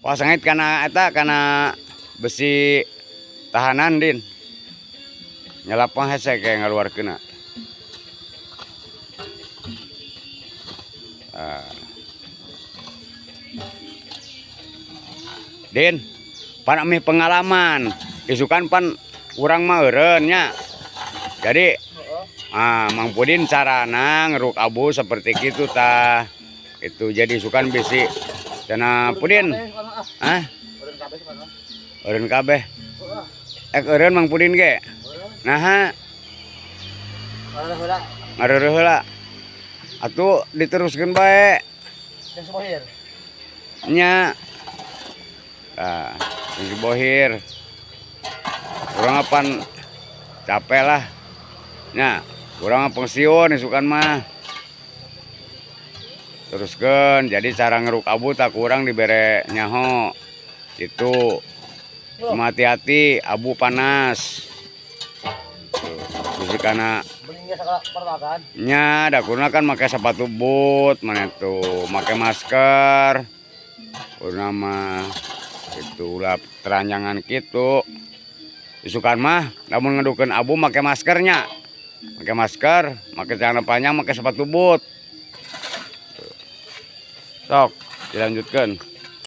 Wah, sengit kana eta, kana besi tahanan, Din. Nyelap mah hese kayak ngaluarkeunna. Ah. Din, pan amih pengalaman. Isukan pan urang mah eureun nya. Jadi, ah, Mang Pudin carana ngeruk abu seperti kitu tah. Itu jadi isukan bisi cenah Pudin. Hah? Eureun kabeh. Ek eureun Mang Pudin ge. Naha? Ngareureuh heula. Atuh diteruskeun bae. Nya. Tah, si Bohir. Urang apan capek lah. Nya, urang pensiun isukan mah. Teruskeun, jadi cara ngeruk abu tak kurang dibere nyaho. Itu. Cuma hati-hati, abu panas. Tuh, bisi kana nya, da kurna kan make sepatu boot, mana tuh, make masker. Kurna mah itu ulah teranjangan gitu. Isukan mah lamun ngedukeun abu make maskernya. Make masker, make celana panjang, make sepatu boot. Tuh. Sok, dilanjutkan.